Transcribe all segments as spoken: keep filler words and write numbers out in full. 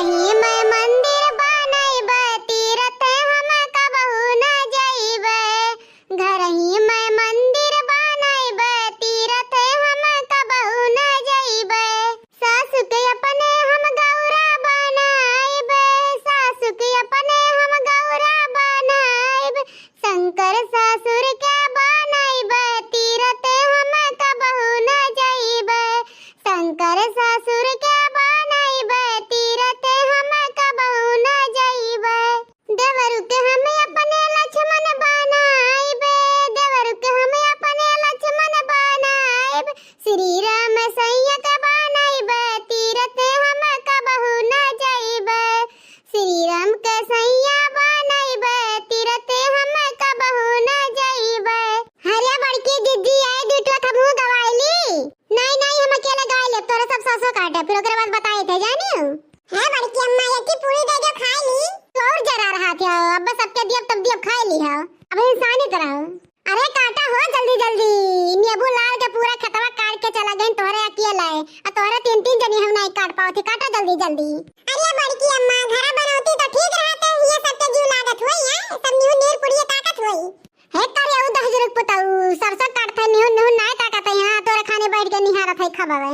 ही मैं मंदिर बनैबे, तीरथ हम कबहू न जइबे। घर ही मैं मंदिर बनैबे, तीरथ हम कबहू न जइबे। सासु के अपने हम गौरा बनैबे, सासु के अपने हम गौरा बनैबे। शंकर ससुर के बनैबे, तीरथ हम कबहू न जइबे। शंकर ससुर के बनैबे, तीरथ हम कबहू न जइबे। देवरु के हम अपने लक्ष्मण बनैबे, देवरु के हम अपने लक्ष्मण बनैबे। श्री राम सैया के बनैबे, तीरथ हम कबहू न जइबे। श्री राम के सैया बनैबे, तीरथ हम कबहू न जइबे। अरे बड़की दीदी, आए दुइ ठो हमहू गवाइली। नहीं, नहीं, हम अकेले गाय लेब, तोरे सब सरसों काटे, फिर ओकरे बाद बताए थे, जानियो। हे बड़की अम्मा, एक ही पूरी दे दो, खाई ली। तू और जरा रहा थे, अब बस सबके दियब तब दियब खाई ली हो, अब इंसानी तरह। अरे काटा हो जल्दी जल्दी, नेबू लाल के पूरा खेतवा काट के चला गइन तोहरे अकेले, आ तोहरे तीन तीन जनी हम नहीं काट पावत ही, काटा जल्दी जल्दी। अरे बड़की अम्मा, घरा बनौती तो ठीक रहते, ये सब के जीव लागत होई है, सब न्यू नीर पुड़िए ताकत होई। हे करिया उ दहिजरक पुतऊ, सरसों काटत है, निहुन निहुन नाय ताकत है, यहाँ तोरे खाने बैठ के निहारत है खबवे।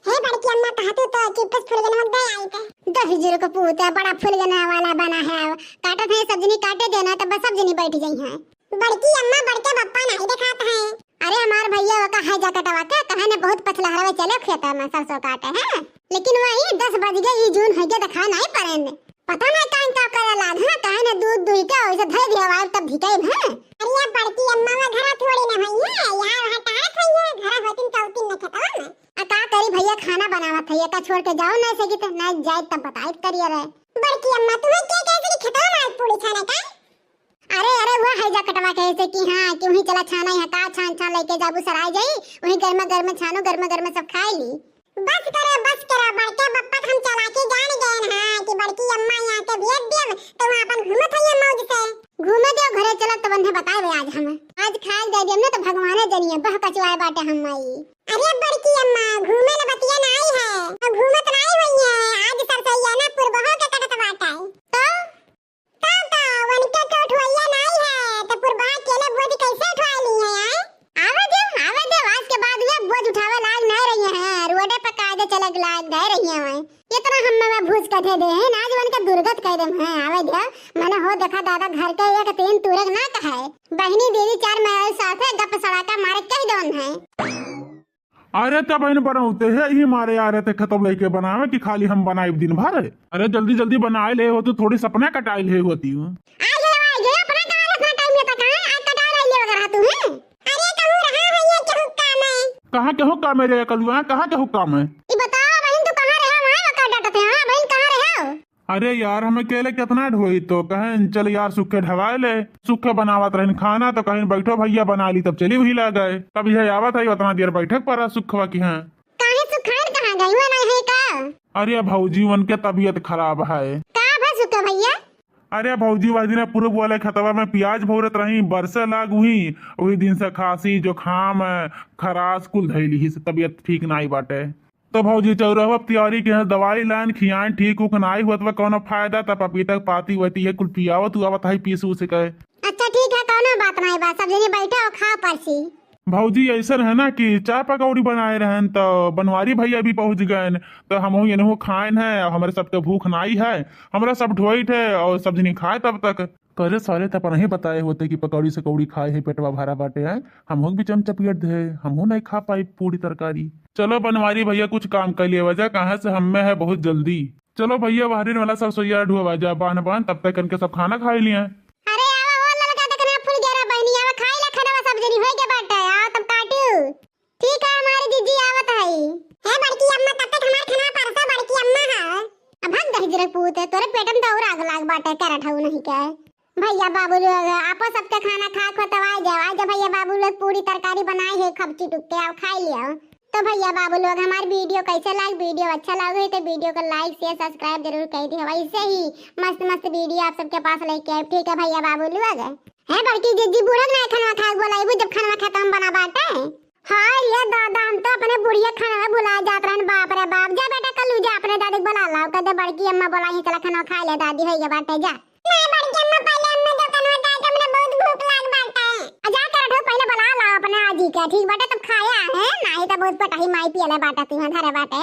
हे बड़की अम्मा, कहा तू तो चिप्स फुलगनवा दे आई थे। दहिजरक पूत है, बड़ा फुलगना वाला बना है, काटत है, सब जनी काटे देना, तब बस सब जनी बैठ गई हैं। बड़की अम्मा, बड़के बप्पा नाई देखात है। अरे हमार भैया ओका है जकटवा के, कहे ने बहुत पछलहरवे चले खेत में सरसों काटे हैं, लेकिन वही दस बज गए, ई जून है के दिखा नाई पड़े ने। पता नहीं काहे का करे लाग, हाँ, काहे ने दूध दुही के वैसे धर दिया वाइब तब धिकाई हैं। अरे ये बड़की अम्मा वो घरा थोड़ी ना होई है, यहाँ वहाँ टहरत होई है, घरा होतिन तो होतिन न खेतवा में। आ का करी भैया, खाना बनावत है, एका छोड़ के जाओ ना सकी तो ना जाए तब बताई करिए रे। बड़की अम्मा तुम्हें क्या कह रही खेतवा में आज पूरी छाने का? अरे अरे वो है जकटवा कहे से कि हाँ कि वहीं चला छाना है का छान छान लेके जाबू सराय जाई, वहीं गर्मा गर्मा छानो गर्मा गर्मा सब खाए ली। बस करा, बस करा, बड़के बप्पा के हम चला के जान गए हैं कि बड़की अम्मा यहाँ के भेज देब, तो वहाँ अपन घूमत है मौज से। घूमे देव घरे चलत तो बंधे बताए आज हम। आज खाए दे देम ना तो भगवाने जनिए बह कचुआए बाटे हम माई। अरे बड़की अम्मा, घूमे न बतिया नाई है, तो घूमत नाई हुई है, आज सरसैया ना पुरबहो के कटत बाटे। तो का का, उनके तो उठवैया नाई है, तो पुरबा अकेले बोझ कैसे उठवा ली है, आय? आवे दे, आवे दे, आज के बाद ये बोझ उठावे लायक नाई रही है, रोडे पे कायदे चले लायक नाई रही है। इतना हम में भूस कथे दे हैं, आज उनके दुर्गत कह दे हैं, आवे दे, मने हो देखा दादा घर के एक तीन तुरग ना कहे, बहिनी दीदी चार मेहरारू साथे गप सड़ाका मारे कह दो है। अरे तब इन बनौते है ही मारे आ रहे थे खतम लेके बनावे कि खाली हम बनाइब दिन भर। अरे जल्दी जल्दी बनाए ले होती, थोड़ी सपना कटाए ले होती हूँ। आज ले आए गए अपना कहाँ अपना टाइम में तक है, आज कटा रही ले वगैरह तू है। अरे कहूँ रहा है ये केहू काम है। कहाँ केहू काम है रे कलुआ, कहाँ केहू काम है? ई बताओ बहन तू कहाँ रहे वहाँ बका डांटते हैं, हाँ बहन कहाँ रहे हो? अरे यार, हमें अकेले कितना ढोई तो कहें, "चल यार, सुखे ढवाए ले, सुखे बनावत रहन खाना," तो कहें, "बैठो भैया, बना ली," तब चली वही ला गए। तब यह आवत है, उतना देर बैठक पर सुखवा की हैं। काहे सुखान कहाँ गई, वो नहीं है का? अरे भौजी, उनके तबीयत खराब है। का भा सुखे भैया? अरे भौजी, वह दिन पूरब वाले खतवा में प्याज भौरत रही, बरसे लाग हुई, वही दिन से खांसी, जुकाम, खराश कुल धैली ही से तबीयत ठीक नाई बाटे। तो भौजी चौरहवा तिवारी के यहाँ दवाई लाइन खियाइन, ठीक उक नाई हुअत बा कौनो फायदा, त पपीता के पाती वती है कुल पियावत हुआ बताई पीस उस के। अच्छा ठीक है, कौनो बात नाई बा, सब जने बैठे हो खाओ परसी। भौजी ऐसन है ना कि चाय पकौड़ी बनाए रहन तो बनवारी भैया भी पहुँच गए, तो हमहू एनहू खाइन है, अब हमरे सबके भूख नाई है, हमरा सब ढोइट है और सब जने खाए तब तक। करे सारे त अपन ही बताए होते कि पकौड़ी सकौड़ी खाए है, पेटवा भरा बाटे है, हमहू के बीच में चपियट दे, हमहू नहीं खा पाई पूरी तरकारी। चलो बनवारी भैया कुछ काम कर लिए वजह, कहाँ से हमें है बहुत जल्दी। चलो भैया बहरीन वाला सब सोइया ढुआ जा बान बान, तब तक इनके सब खाना खाए लिए। अरे आवा हो ललका देखना फूल गेरा बहनी, आवा खाई ला खाना सब जनी होई के बाटे, आओ तब काटू। ठीक है हमारी जीजी आवत है। हे बड़की अम्मा तब तक हमार खाना परसो बड़की अम्मा है। अब हम दहिजरक पूत है, तोरे पेट में तो और आग लाग बाटे, कैरेट हऊ नहीं के। भैया बाबू लोग, आपो सबके खाना खा खो तब आ जाओ, आ जाओ भैया बाबू लोग, पूरी तरकारी बनाए है, खपची टुक के आओ, खाई लियो। तो भैया बाबू लोग, हमार वीडियो कैसे लाग, वीडियो अच्छा लागे तो वीडियो को like, share, subscribe जरूर कर दियो। वैसे ही मस्त मस्त वीडियो आप सबके पास लेके आए, ठीक है भैया बाबू लोग। है बड़की जीजी, बूढ़ा के ना खाना खा बोला, जब खाना खत्म बना बाटे। हाय रे दादा, हम तो अपने बुढ़िया खाना में भुला जात रहन। बाप रे बाप, जा बेटा कल्लू, जा अपने दादी के बुला लाओ, कह दे बड़की अम्मा बोलाई है, चला खाना खाए ले दादी, होइगा बाटे, जा। नहीं बड़की अम्मा, पहले अम्मा दुकानवा जाए के, हमरा बहुत भूख लाग बाटे। आ जा कर ठो पहले बोला ला अपने आजी का, ठीक बाटे, तब खाया है, नहीं तो बहुत पटाही माई पियले बाटे, तू यहाँ धरे बाटे।